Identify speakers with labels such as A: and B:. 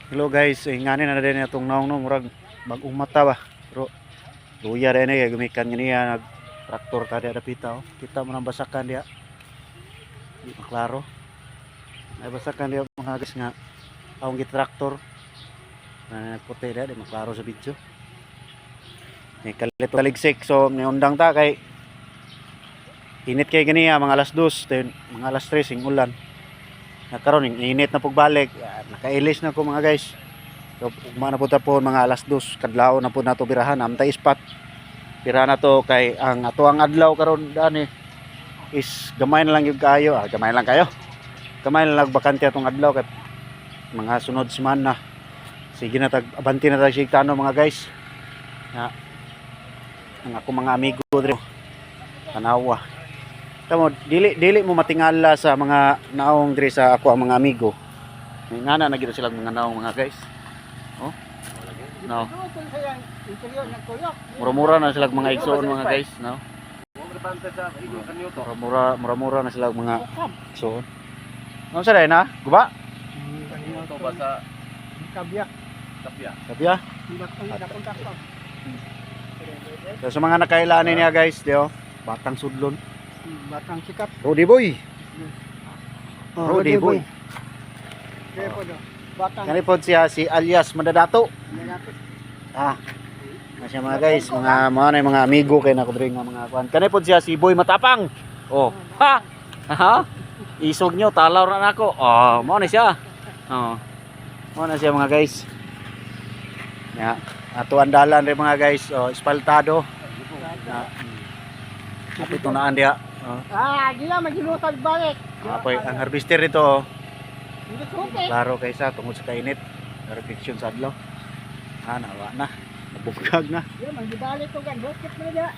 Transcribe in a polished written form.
A: Hello guys, eh, ngani na din atong naong, no, murag bagong mata ba. Pero luya rin eh, gumikan niya nag traktor ta diya dapita, oh. Kita mo nang basakan diya. Di maklaro. Ay, basakan diya, mga guys, nga awong gitraktor. Na nagputi diya, di maklaro sa video. Ni kalit taligsik, so niundang ta kay init kay ganiya mga alas 2, then mga alas 3 ing ulan. Nakaron ing init na pagbalik, ah, nakailis na ko, mga guys. So ugma na po ta po mga alas 2, kadlawon na po nato birahan, amtay spot. Bira na to kay ang ato ang adlaw karon dani is gamay na lang yung kayo, ah, gamay lang kayo. Gamay na lang bakante atong adlaw kay mga sunod semana. Sige na tag abanti na tag sigtano, mga guys. Na ang ako mga amigo diri tanawa. Kamo dili dili mo matingala sa mga naong diri sa ako ang mga amigo. May ngana na gid silang mga naong, mga guys. Oh. No. Mura-mura na sila mga igsoon, mga guys, no? Mura-mura mura-mura na sila mga igsoon. Ano sa na? Guba?
B: Ito ba sa
C: Kabya.
B: Tapia?
A: Sabi ah. So, sa mga nakailanin niya, guys, di oh. Batang sudlon.
C: Batang sikat.
A: Rudy boy.
C: Oh,
A: Rudy boy.
C: Kaya po do. Batang.
A: Kani pod siya si alias Madadato.
C: Malapit.
A: Ah. Na siya, mga guys, mga mga na yung mga amigo kay nako diri nga mga kuan. Kani pod siya si Boy Matapang. Oh. Ha. Ha? Isog nyo, talaw na nako. Oh, mao na siya. Oh. Mao na siya, mga guys. Ya, ato andalan rin, mga guys, oh, espaltado. Na. Ato tunaan diha. Oh.
C: Ah, di na magilutag balik.
A: Apoy, ang harvester dito, oh.
C: Hindi suki.
A: Klaro kaysa tungod sa kainit. Reflection sa adlaw. Ah, nawa na. Nabugkag na.
C: Di man gibalik ko gan bukit na dia.